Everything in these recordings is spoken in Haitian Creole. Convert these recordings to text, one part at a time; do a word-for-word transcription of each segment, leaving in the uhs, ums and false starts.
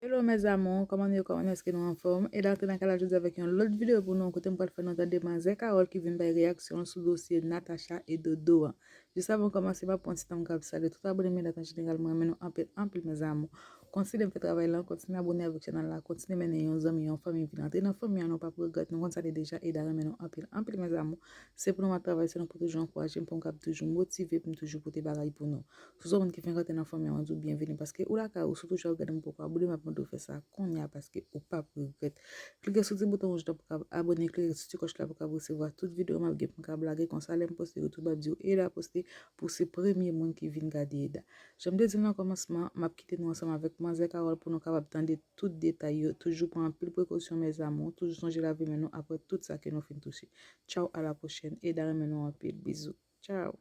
Hello mes amours, kòman nou ye, kòman nou, èske nou anfòm? E la antre nan kay la jodi avèk yon lòt videyo pou nou, kote m pral fè nou tande manzè Carole ki vin bay reyaksyon l sou dosye Natacha e Dodo an. Jis avan m kòmanse, m ap pran ti tan m k ap salye tout abone m yo la, an jeneral, mwen renmen nou anpil, anpil mes amours. Kontinye fè travay la, kontinye abone avèk chanèl la, kontinye mennen yon zanmi, yon fanmi vin antre nan fanmi an, nou p ap regrèt, nou konn sa li deja, Eda renmen nou anpil, anpil mes amours. Se pou nou m ap travay, se nou pou toujou ankouraje m, pou m kab toujou motive, pou m toujou pote bagay pou nou. Si w se yon moun ki fenk antre nan fanmi an, mwen di w byenveni, paske ou lakay ou, si w toujou ap gade m poko abone, m ap mande w fè sa kounye a, paske ou p ap regrèt. Klike sou ti bouton wouj la pou kab abone, klike sou ti klòch la pou kab resevwa tout videyo m ap gen pou m kab lage, konsa lè m poste YouTube ap di w Eda poste, pou se premye moun ki vin gade Eda. Jan m te di l nan kòmansman, m ap kite nou ansanm avèk manzè Carole pou nou kapab tande tout detay yo. Toujou pran anpil prekosyon mes amours, toujou sonje lave men nou apre tout sa ke nou fin touche. Tchaw, a la pwochèn, Eda renmen nou anpil, bizou. Tchaw.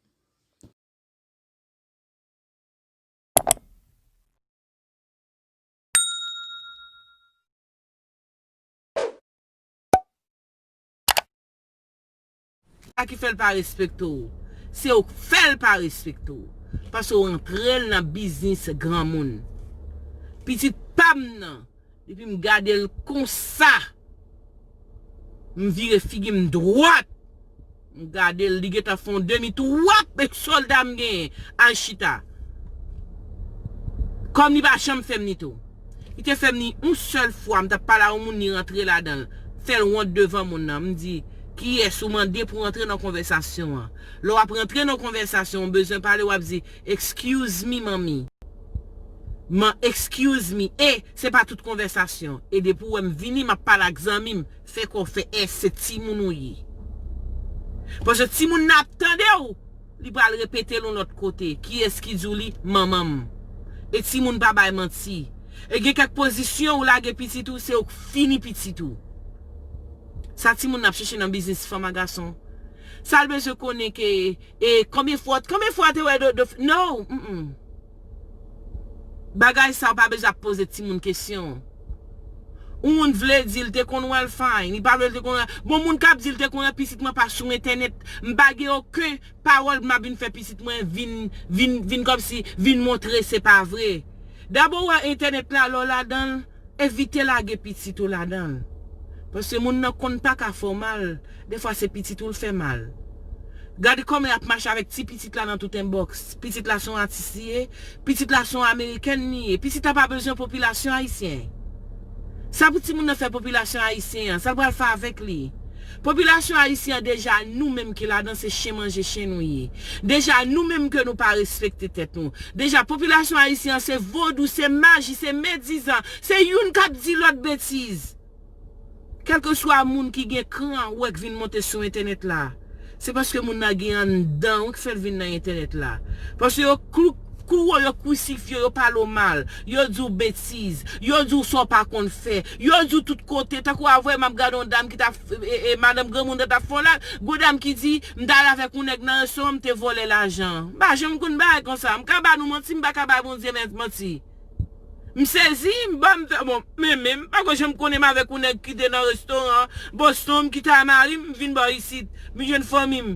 Sa ki fè l pa respekte w. Se ou k fè l pa respekte w. Paske w antre l nan biznis granmoun. Pitit pa m nan, depi m gade l konsa, m vire figi m dwat. M gade l, li gentan fè yon demi tou, wap, e sòlda m genyen al chita. Kòm li pa janm fè m ni tou. Li te fè m ni yon sèl fwa, m t ap pale a yon moun, li rantre ladan l. Fè l wont devan moun nan. M di, kiyès ou mande pou rantre nan konvèsasyon an? Lè w ap rantre nan konvèsasyon, ou bezwen pale, w ap di, excuse me, manmi. Man, excuse me. E, se pa tout konvèsasyon. E depi w wè m vini, m ap pale ak zanmi m. Fè kò w fè S, se timoun ou ye. Paske timoun nan ap tande w, li pral repete l yon lòt kote. Kiyès ki di w li? Manman m. E timoun pa bay manti. E gen kèk pozisyon ou lage pitit ou, se ou k fini pitit ou. Sa timoun nan ap chèche nan biznis fanm a gason. Sa l bezwen konnen ke, e, konbyen fwa, konbyen fwa w te wè do, do, no, mm, mm. Bagay sa, ou pa bezwen ap poze timoun kesyon. Ou moun vle di l te konn wè l fine, li pa vle l te konn wè. Bon, moun k ap di l te konn wè pitit mwen pa sou entènèt, m pa gen okenn pawòl m ap vin fè pitit mwen vin, vin, vin kòmsi, vin montre se pa vre. Dabò, ou wè entènèt la, lè w ladan l, evite lage pitit ou ladan l. Paske moun nan konn pa ka fè w mal, defwa se pitit ou l fè mal. Gade kòman y ap mache avèk ti pitit la nan tout inbox. Pitit la se yon atis li ye, pitit la se yon amerikèn li ye. Pitit la pa bezwen popilasyon ayisyen. Sa pou timoun nan fè popilasyon ayisyen an, sa l pral fè avèk li? Popilasyon ayisyen an, deja nou menm ki ladan se chen manje chen nou ye. Deja nou menm ke nou pa respekte tèt nou. Deja popilasyon ayisyen an se vodou, se maji, se medizan, se youn k ap di lòt betiz. Kèlkeswa moun ki gen kran ou wè k vin monte sou entènèt la, se paske moun nan gen anndan wi k fè l vin nan entènèt la. Paske yo klou, klou w, yo krisifye w, yo pale w mal, yo di w betiz, yo di w sa w pa konn fè, yo di w tout kote. Tankou avè m ap gade yon dam ki t ap, e, e, madanm granmoun nan t ap fè yon live, gon dam ki di, m t al avèk yon nèg nan restoran, m te vòlè lajan. M pa janm konn bagay konsa. M ka ba nou manti, m pa ka bay Bondye men-, manti. M sezi, m ba m fè, bon, men, men, m pa ko janm konnen m avèk yon nèg ki te nan restoran Boston, m kite a mari m, m vin bò isit, m jwenn fanmi m.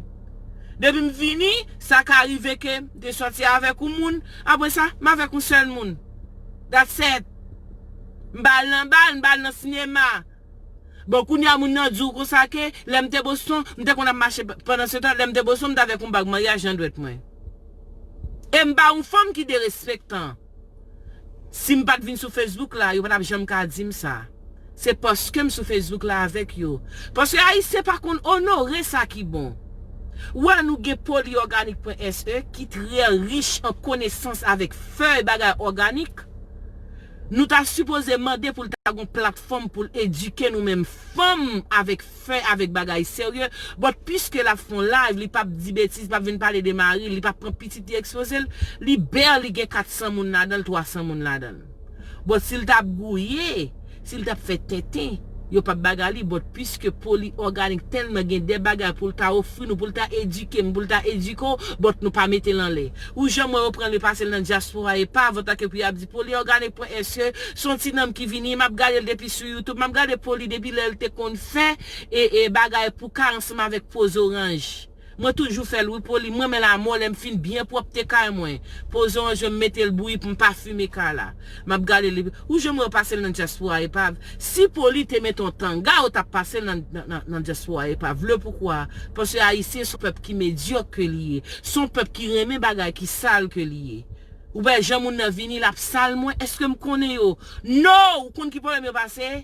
Depi m vini, sa ka rive ke m te sòti avèk yon moun, apre sa, m avèk yon sèl moun. That's it. M pa al nan bal, m pa al nan sinema. Bon, kounye a moun nan di w konsa ke lè m te Boston, m te konn ap mache p-, pandan se tan, lè m te Boston, m t avèk yon bag maryaj nan dwèt mwen. E m pa yon fanm ki derespektan. Si m pa t vin sou Facebook la, yo pa t ap janm ka di m sa. Se paske m sou Facebook la avèk yo. Paske Ayisyen pa konn onore sa ki bon. Ou wè nou gen Poly Organic pwen S E ki trè rich an konesans avèk fèy bagay òganik. Nou ta sipoze mande pou l ta gon platfòm pou l edike nou menm fanm avèk fèy, avèk bagay serye. But piske l ap fè yon live, li p ap di betiz, li p ap vin pale de mari l, li p ap pran pitit li ekspoze l, li barely gen kat san moun ladan l, twa san moun ladan l. But si l t ap gouye, si l t ap fè tenten, yo p ap bagay li. But piske Poly Organic tèlman gen de bagay pou l ta ofri nou, pou l ta edike m, pou l ta edike w, but nou pa mete l anlè. Ou janm wè yo pran l, yo pase l nan dyaspora, e pa vant ke pou y ap di Poly Organic pwen S E, se yon ti nonm ki vini, m ap gade l depi sou YouTube, m ap gade Poly depi lè l te konn fè, e, e bagay pou kay ansanm avèk po zoranj. Mwen toujou fè l wi pou li. Mwen renmen lanmò lè m fin byen pwòpte kay mwen. Poze yon je m mete l bouyi pou m pa fime kay la. M ap gade li. Ou janm wè yo pase l nan dyaspora epav? Si Poli te mete yon tanga, yo t ap pase l nan, nan, nan, nan dyaspora epav. Le poukwa? Paske Ayisyen se yon pèp ki medyòk ke li ye. Se yon pèp ki renmen bagay ki sal ke li ye. Ou wè jan moun nan vini, l ap sal mwen. Èske m konnen yo? No! Ou konn ki pwoblèm yo pase?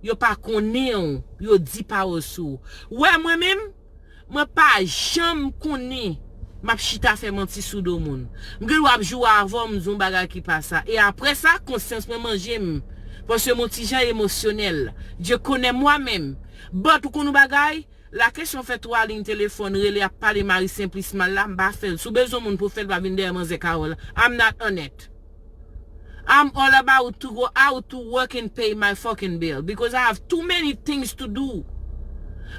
Yo pa konnen w. Yo di pawòl sou ou. Ou wè mwen menm? Mwen pa janm konnen m ap chita fè manti sou do moun. M gen dwa ap joure avè w, m di yon bagay ki pa sa. E apre sa, konsyans mwen manje m. Paske m yon ti jan emosyonèl. Dye konnen mwen menm. But ou konn yon bagay? La kesyon fè twa liy telefòn, rele ap pale Mari Senplis mal la, m pa fè l. Si w bezwen moun pou fè l, pa vin dèyè manzè Carole. I'm not on it. I'm all about to go out to work and pay my fucking bill because I have too many things to do.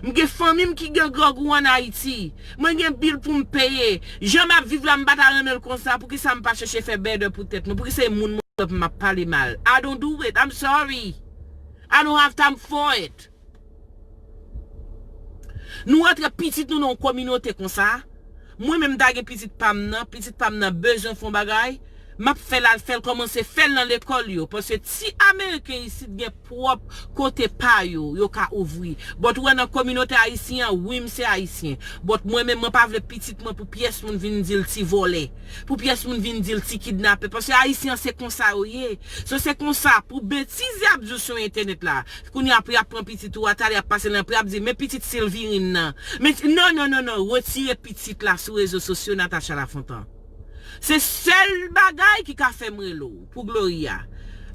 M gen fanmi m ki gen grangou ann Ayiti. Mwen gen bil pou m peye. Jan m ap viv la, m pa ta renmen l konsa. Poukisa m pa chèche fè better pou tèt mwen? Poukisa se moun mwen m ap pale mal? I don't do it. I'm sorry. I don't have time for it. Nou rantre pitit nou nan yon kominote konsa. Mwen menm ta gen pitit pa m nan, pitit pa m nan bezwen fè yon bagay, m ap fè l al fè l, kòmanse fè l nan lekòl yo. Paske ti Ameriken isit gen pwòp kote pa yo, yo ka ouvri. But ou wè nan kominote ayisyen an, wi m se ayisyen. But mwen menm, mwen pa vle pitit mwen pou pyès moun vin di l ti vòlè. Pou pyès moun vin di l ti kidnapè. Paske ayisyen an se konsa yo ye. So se konsa, pou betiz y ap di w sou entènèt la, kounye a pou y ap pran pitit ou a, talè y ap pase nan pri, y ap di, men pitit Silvirine nan. Men, non, non, non, non, retire pitit la sou rezo sosyo, Natacha Lafontan. Se sèl bagay ki ka fè m rele w, pou Gloria.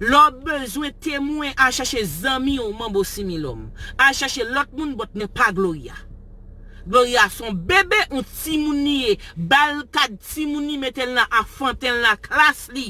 Lè w bezwen temwen, al chache zanmi w, Manbo Similòm. Al chache lòt moun, but men pa Gloria. Gloria se yon bebe, yon timoun li ye. Ba l kad timoun li, mete l nan afanten l nan klas li.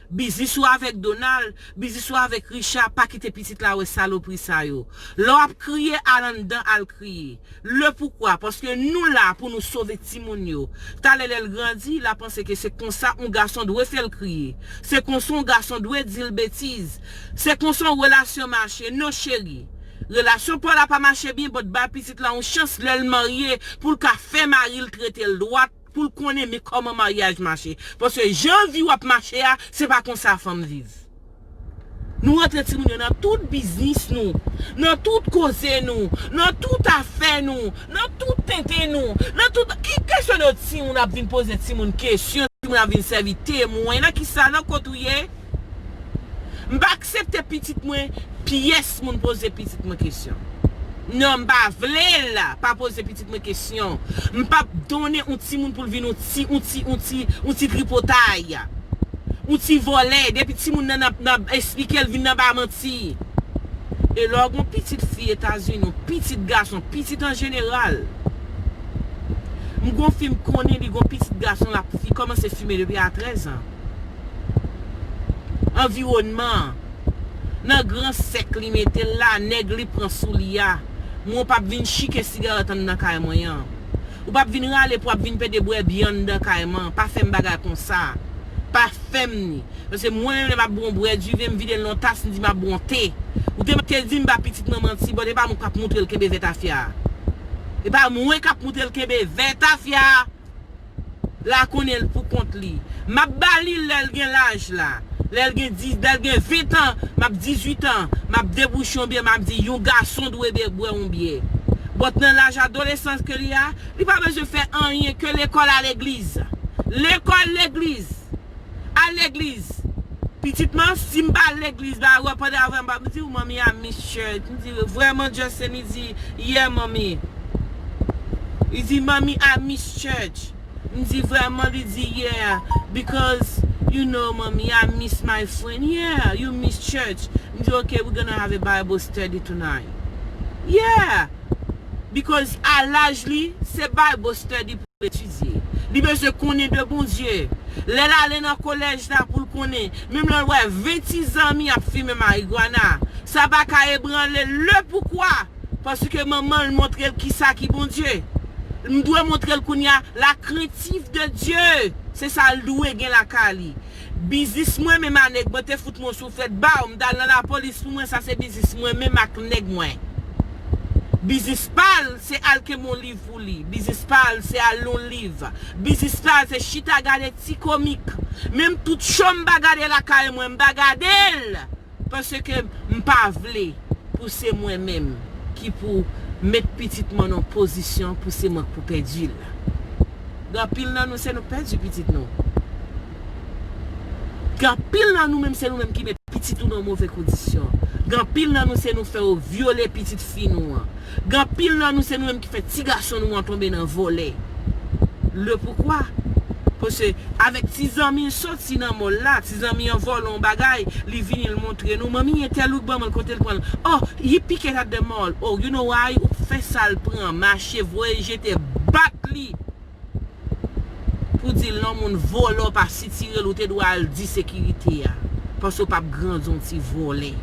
Biznis ou avèk Donald, biznis ou avèk Richard, pa kite pitit la wè salopri sa yo. Lè w ap kriye, al anndan al kriye. Le poukwa? Paske nou la pou nou sove timoun yo. Talè lè l grandi, l a panse ke se konsa yon gason dwe fè l kriye. Se konsa yon gason dwe di l betiz. Se konsa yon relasyon mache. Non cheri. Relasyon pa w la pa mache byen, but bay pitit la yon chans lè l marye pou l ka fè mari l trete l dwat. Pou l konnen men kòman maryaj mache. Paske jan vi w ap mache a, se pa konsa fanm viv. Nou rantre timoun yo nan tout biznis nou, nan tout koze nou, nan tout afè nou, nan tout tenten nou, nan tout, ki kesyon de timoun ap vin poze timoun kesyon, timoun ap vin sèvi temwen, nan kisa, nan kot ou ye? M pa aksepte pitit mwen, pyès moun poze pitit mwen kesyon. Non, m pa vle l, pa poze pitit mwen kesyon. M p ap donnen yon timoun pou l vin yon ti, yon ti, yon ti, yon ti tripotay. Yon ti vòlè, depi timoun nan, nan, nan esplike l vin nan ba manti. E lè w gen yon pitit fi Etazini, yon pitit gason, pitit an jeneral. M gon fi m konnen li gon pitit gason l ap fi kòmanse fimen depi a trèz an. Anviwònman an. Nan gran sèk li mete l la, nèg li pran sou li a. Mwen w p ap vin chike sigarèt anndan kay mwen an. Ou p ap vin rale pou w ap vin pede bwè byen anndan kay mwen. Pa fè m bagay konsa. Pa fè m ni. Paske mwen menm lè m ap bwè yon bwè diven, m vide l nan yon tas, m di m ap bwè yon te. Ou te, te di m ba pitit mwen manti, but e pa mwen k ap moutre l kenbe vè tafya a. E pa mwen k ap moutre l kenbe vè tafya a. La konnen l pou kont li. M ap ba li l lè l gen laj la. Lè l gen dis, lè l gen ven tan, m ap dizuit an, m ap debouche yon byè, m ap di yon gason dwe be-, bwè yon byè. But nan laj adolesans ke li a, li pa bezwen fè anyen ke lekòl, a legliz. Lekòl, legliz. Al legliz. Pitit mwen, si m pa al legliz la, wè pandan avan m pa, m di, "Manmi, I miss church." M di, "Vrèman, Justin?" Li di, "Yeah, Manmi." Li di, "Manmi, I miss church." M di, "Vrèman?" Li di, "Yeah, because, you know, Manmi, I miss my friend." "Yeah, you miss church." M di, "Okay, we're gonna have a Bible study tonight." Yeah, because a laj li, se Bible study pou l etidye. Li bezwen konnen de Bondye. Lè l ale nan kolèj la pou l konnen. Menm lè l wè ven ti zanmi ap fimen marigwana, sa pa ka ebranle l. Le poukwa? Paske manman l montre l kisa ki Bondye. M dwe montre l kounye a la crainte de Dieu. Se sa l dwe gen lakay li. Biznis mwen menm a nèg mwen te fout mwen souflèt ba w, m t al nan lapolis pou mwen, sa se biznis mwen menm ak nèg mwen. Biznis pa l, se al kenbe yon liv pou li. Biznis pa l, se al li yon liv. Biznis pa l, se chita gade ti komik. Menm tout show m pa gade lakay mwen, m pa gade l. Paske m pa vle pou se mwen menm ki pou met pitit mwen nan pozisyon pou se mwen k pou pèdi l. Gen anpil nan nou, se nou k pèdi pitit nou. Gen anpil nan nou menm, se nou menm ki met pitit ou nan move kondisyon. Gen anpil nan nou, se nou fè yo vyole pitit fi nou an. Gen anpil nan nou, se nou menm ki fè ti gason nou an tonbe nan vòlè. Le poukwa? Paske avèk ti zanmi l soti nan mòl la, ti zanmi an vòlè yon bagay, li vini l montre nou, manmi entèl ou k ban mwen l, kote l pran l. Oh, he pick it at the mall. Oh, you know why? Ou fè sa l pran, mache, voye jete, bat li. Pou di l non, moun vòlè w pa sitire l, ou te dwe al di sekirite a. Paske w p ap grandi yon ti vòlè.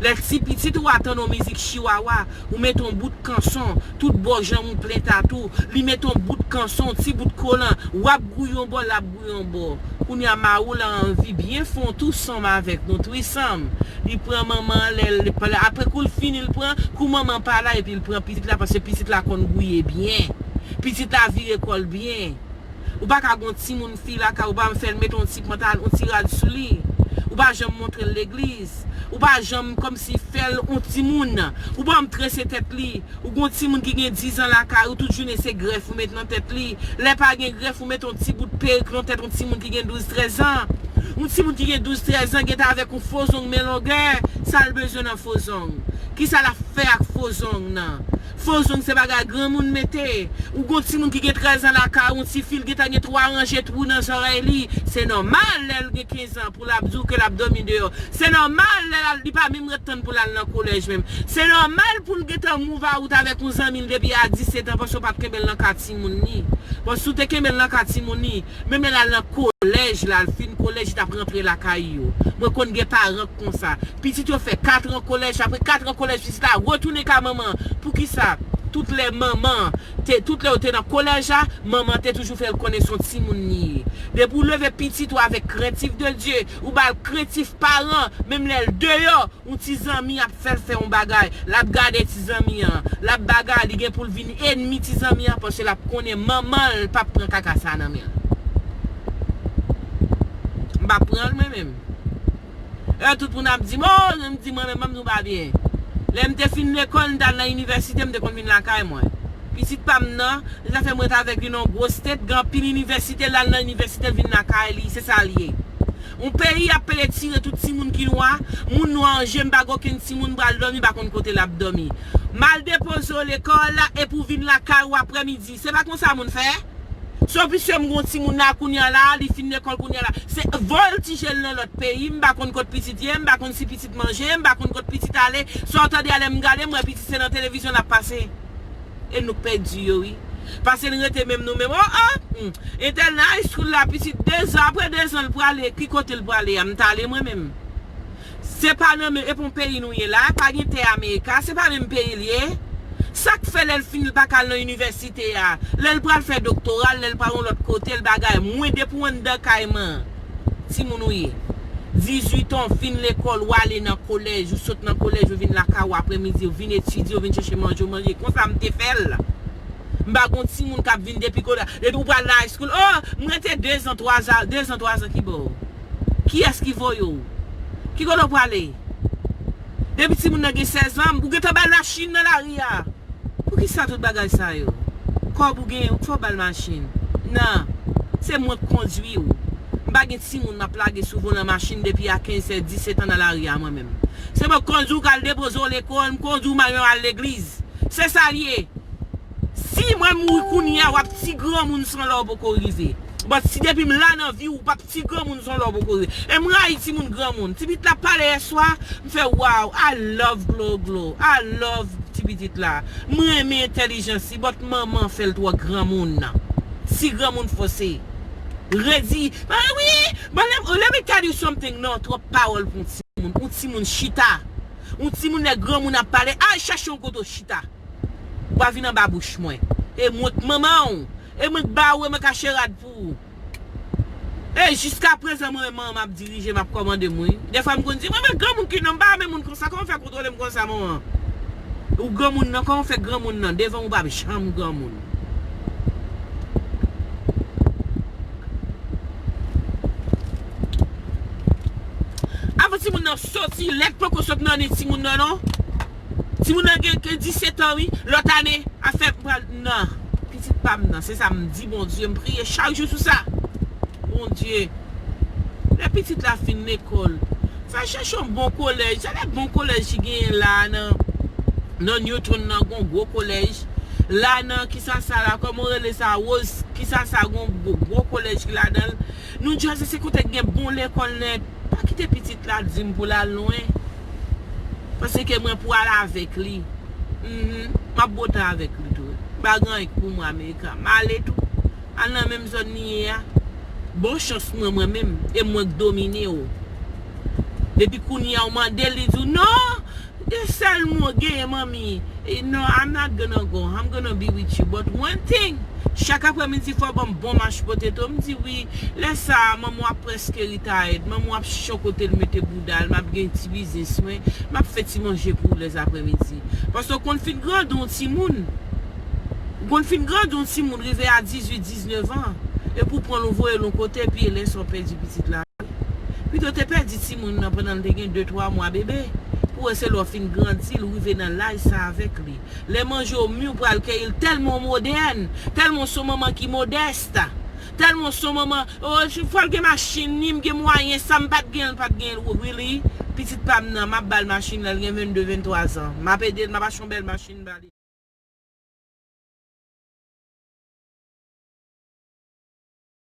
Lè ti pitit ou a tann yon mizik chiwawa, ou mete yon bout kanson, tout bò janm ou plen tatou, li mete yon bout kanson, yon ti bout kolan, w ap gouye yon bò, l ap gouye yon bò. Kounye a mari w la anvi byen fè yon twousanm avèk nou, twisam. Li pran manman an, lè l, apre kou l fini, l pran, kou manman pa la, epi l pran pitit la, paske pitit la konn gouye byen. Pitit la vire kò l byen. Ou pa ka gon timoun fi lakay ou, pa janm fè l mete yon ti pantalon, yon ti rad sou li. Ou pa janm montre l legliz. Ou pa janm kòmsi fè l yon timoun. Ou pa janm trese tèt li. Ou gon timoun ki gen diz an lakay ou, tout jounen se grèf ou met nan tèt li. Lè pa gen grèf, ou met yon ti bout perik nan tèt yon timoun ki gen douz, trèz an. Yon timoun ki gen douz, trèz an gentan avèk yon fo zong men longè. Sa l bezwen nan fo zong? Kisa l ap fè ak fo zong nan? Fo zong se bagay granmoun mete. Ou gon timoun ki gen trèz an lakay ou, yon tifi l gentan gen twa ranje twou nan zòrèy li. Se nòmal lè l gen kenz an pou l ap di w ke l ap dòmi deyò. Se nòmal lè l, li pa menm ret tann pou l al nan kolèj menm. Se nòmal pou l gentan move out avèk yon zanmi l depi a disèt an, paske w pa t kenbe l nan ka timoun li. Bon, si w te kenbe l nan ka timoun li, menm lè l al nan kolèj la, l fin kolèj, li t ap rantre lakay yo. Mwen konn gen paran k konsa. Pitit yo fè kat an kolèj, apre kat an kolèj, pitit la retounen ka manman. Poukisa? Tout lè manman te, tout lè yo te nan kolèj la, manman te toujou fè l konnen se yon timoun li ye. Depi w leve pitit ou avèk krentif de Dye, ou ba l krentif paran, menm lè l deyò, yon ti zanmi ap fè l fè yon bagay, l ap gade ti zanmi an, l ap bagay, li gen pou l vin ènmi ti zanmi an, paske l ap konnen manman l p ap pran kaka sa nan men l. M p ap pran l mwen menm. E tout moun ap di m, oh, m di mwen menm, m di w pa byen. Lè m te fin lekòl, m t al nan inivèsite, m te konn vin lakay mwen. Pitit pa m nan, li ta fè m ret avèk li nan yon gwo state, gen anpil inivèsite, l al nan inivèsite, l vin lakay li, se sa l ye. Yon peyi ap pede tire tout timoun ki nwa, moun nwa an je, m pa gen okenn timoun pral dòmi, m pa konn kote l ap dòmi. M al depoze w lekòl la, epi w vin lakay ou aprèmidi. Se pa konsa moun fè? Sopisye m gon timoun la kounye a la, li fin lekòl kounye a la. Se vòltije l nan lòt peyi, m pa konn kot pitit ye, m pa konn si pitit manje, m pa konn kot pitit ale. Sa w tande a lè m gade, m wè pitit se nan televizyon l ap pase. E nou k pèdi yo, wi. Pase n rete menm nou menm. Oh, oh, hmm. Entèl nan high school la, pitit dezan, apre dezan l prale, ki kote l prale a? M t ale mwen menm. Se pa nan men, e pa yon peyi nou ye la, pa gen tè Amerika, se pa menm peyi l ye. Sa k fè lè l fin, li pa ka al nan inivèsite a, lè l pral fè doktora l, lè l pral yon lòt kote, l bagay, mwen depi w anndan kay mwen, timoun ou ye. Dizuit an, w fin lekòl, w ale nan kolèj, ou sot nan kolèj, ou vin lakay ou aprèmidi, ou vin etidye, ou vin chèche manje, ou manje. Konsa m te fè l. M pa gon timoun k ap vin depi kolèj, depi ou pral nan high school, oh, m rete dezan, twazan, dezan, twazan ki bò? Kiyès ki voye w? Ki kote w prale? Depi timoun nan gen sèz an, ou gentan ba l machin nan lari a. Poukisa tout bagay sa yo? Kòb ou genyen, ou fè w ba l machin. Nan, se mwen k kondwi w. M pa gen timoun m ap lage sou volan machin depi a kenz, sèz, disèt an nan lari a mwen menm. Se mwen k kondwi w k al depoze w lekòl, m kondwi w m al menm al legliz. Se sa l ye. Si mwen mouri kounye a, w ap ti granmoun san lè w poko rive. But si depi m la nan vi w, w p ap ti granmoun san lè w poko rive. E m rayi timoun granmoun. Ti pitit la pale yèswa, m fè wow, I love Glo Glo. I love ti pitit la. M renmen entèlijans li, but manman fè l twò granmoun. Ti granmoun fòse. Redi, ah wi, but let, let me tell you something, non, twòp pawòl pou yon timoun. Yon timoun chita. Yon timoun lè granmoun ap pale, al chache yon kote w chita. Ou pa vin anba bouch mwen. E mwen k manman w. E mwen k ba ou, e mwen k achte rad pou ou. E jiskaprezan, mwen menm manman m ap dirije, m ap kòmande m, wi. Dèfwa m konn di, mwen, mwen granmoun ki non m pa renmen moun konsa, kòman w fè kontwole m konsa, manman? Ou granmoun nan, kòman w fè granmoun nan? Devan w pa janm granmoun. Avan timoun nan soti, lèt poko sot nan nen timoun nan non. Timoun nan gen, gen disèt an wi. Lòt ane, afè pral nan. Pitit pa m nan, se sa m di Bondye, m priye chak jou sou sa. Bondye, lè pitit la fin lekòl, fè chèche yon bon kolèj. Sa lè bon kolèj ki genyen la nan, nan Newton nan, gon gwo kolèj. La nan, kisa sa la, kòman w rele sa, Rose, kisa sa, gon gwo, gwo kolèj ki ladan l. New Jersey, se kote k gen bon lekòl nèt. Pa kite pitit la di m pou l al lwen. Paske mwen pou al avèk li. Mhm. M ap botan avèk li tou. M pa gen anyen pou mwen Amerika. M ale tou. Al nan menm zòn li ye a. Bon chans mwen, mwen menm. E mwen k domine w. Depi kounye a w mande l, li di w, "Non! De sèl mo gen, manmi." E, "No, I'm not gonna go. I'm gonna be with you. But one thing, chak aprèmidi, fò w ban m bon mash potato." M di, "Wi." Lè sa a, manman w ap prèske retired. Manman w ap chèche yon kote l mete bouda l. M ap gen ti biznis mwen. M ap fè ti manje pou ou lèzaprèmidi. Paske w konn fin grandi yon timoun. Ou konn fin grandi yon timoun, rive a dizuit, diznèf an. Epi w pran l, ou voye l yon kote, epi e lè sa w pèdi pitit la. Pito te pèdi timoun nan pandan l te gen de, twa mwa bebe. Pou wè se lè w fin grandi l, ou rive nan laj sa avèk li. Lè manje w mi, w pral keyi l tèlman w modèn, tèlman w se yon manman ki modès, tèlman w se yon manman, o, fò l gen machin li, m gen mwayen, sa m pa t gen, l pa t gen, really? Pitit pa m nan, m ap ba l machin nan, l gen vennde, venntwa zan. M ap ede l, m ap achte yon bèl machin ba li.